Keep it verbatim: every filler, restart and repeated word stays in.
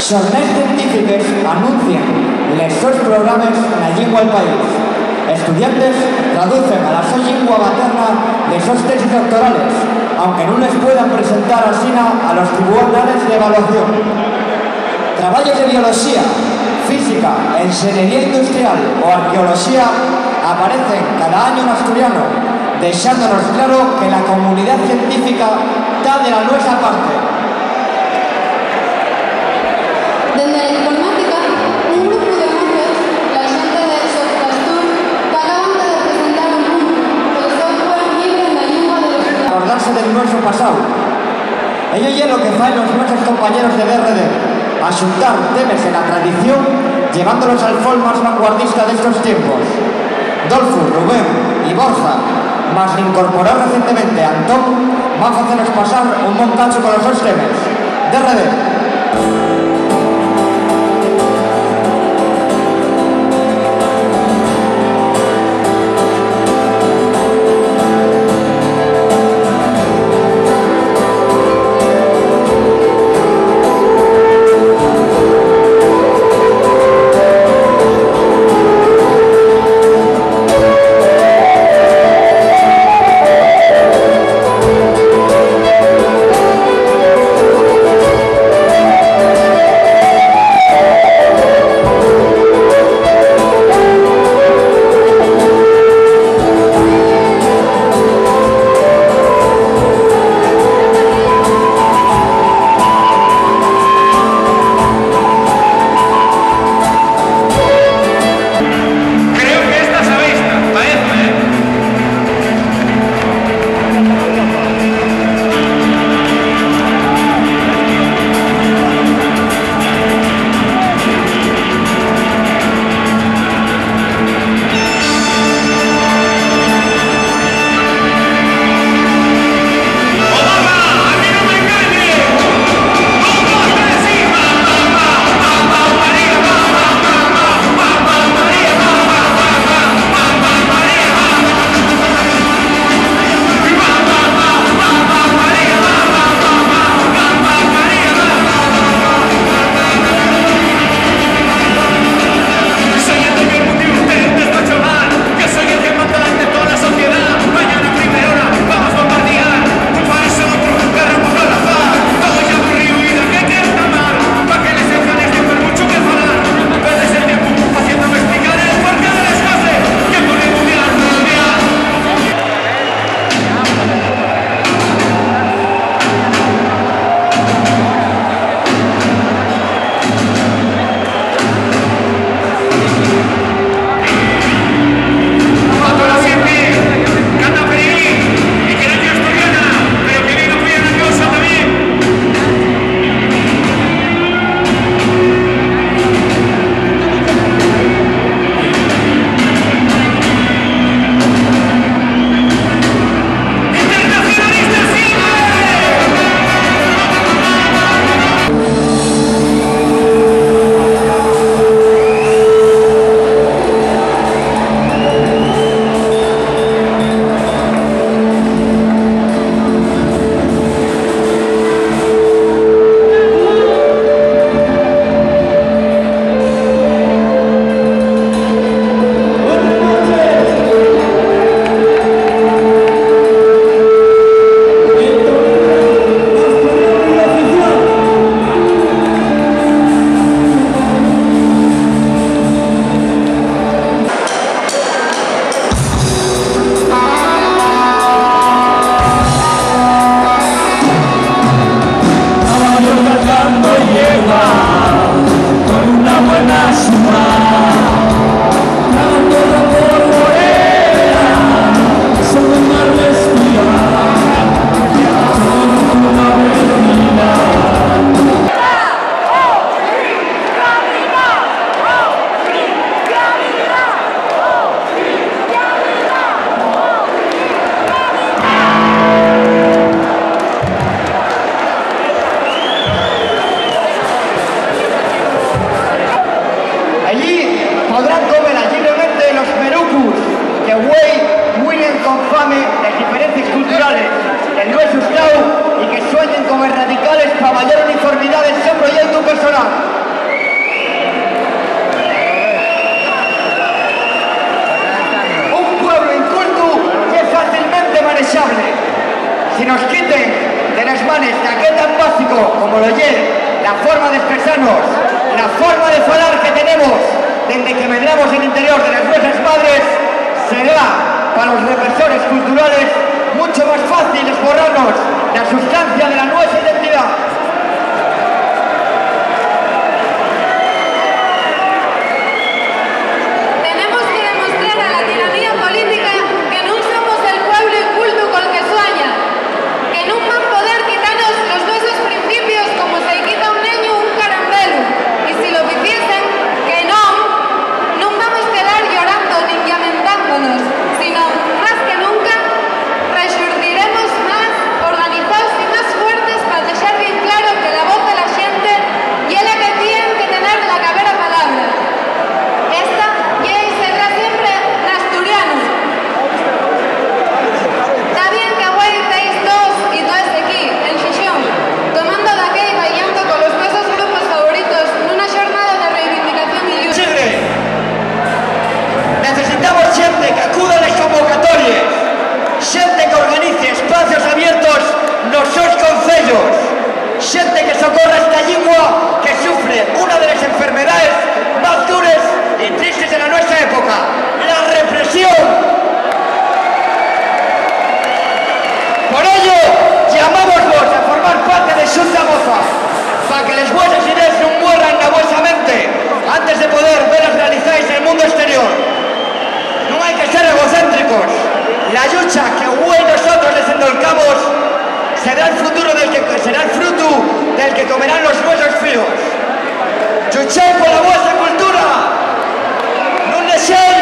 Jornales científiques anuncien les sos programes na llingua del país. Estudiantes traducen a la so llingua materna les sos tesis doctorales, aunque nun les puedan presentar asina a los tribunales d'evaluación. Trabayos de bioloxía, física, enxeñería industrial o arqueoloxía aparecen cada añu n'asturiano, dexándonos claro que la comunidá científica ta de la nuesa parte. Dende la informática, un grupu de mozos, la xente de Softpastur, ta acabando de presentar un puntu col software llibre na llingua de los estudiantes. Acordarse del nueso pasáu. Ello ye lo que faen los nuesos compañeros de D R D, axuntar temes de la tradición, llevándolos al folk más vanguardista d'estos tiempos. Dolfu, Rubén y Borja, más l'incorporao recientemente Antón, van facenos pasar un bon cachu con los sos temes. D R D. Que nos quiten de les manes d'aqué tan básico como lo ye la forma d'espresanos, la forma de falar que tenemos dende que medramos en interior de les nueses madres, será pa los represores culturales mucho más fácil esborrarnos la sustancia de la nuesa identidá. Tenemos que demostrar a la tiranía política que nun somos el pueblo incultu col que suaña, que nun van poder quitanos los nuesos principios como se-y quita un neñu un carambelu, y si lo ficiesen, que non, nun vamos quedar llorando nin llamentándonos, sino, más que nunca, rexurdiremos más organizaos y más fuertes pa dexar bien claro que la voz de la xente ye la que tien que tener la cabera palabra. Esta ye y será siempre n'asturianu. Ta bien que güei teis toos y toes equí, en Xixón, tomando daqué y bailando colos vuesos grupos favoritos nuna xornada de reivindicación y llucha. Chigre, necesitamos xente qu'acuda a les convocatories, xente qu'organice espacios abiertos nos sos concellos, xente que socorra esta llingua que sufre una de les enfermedaes más dures y tristes de la nuestra época, la represión. Por ello, llamámosvos a formar parte de Xunta Moza, pa que les vueses idees nun muerran na vuesa mente antes de poder veles realizaes nel mundo exterior. Nun hai que ser egocéntricos. La llucha que güei nosotros les endolcamos será el futuro del que, será el frutu del que comerán los nuesos fíos. Llucheu pola vuesa cultura. Nun dexéis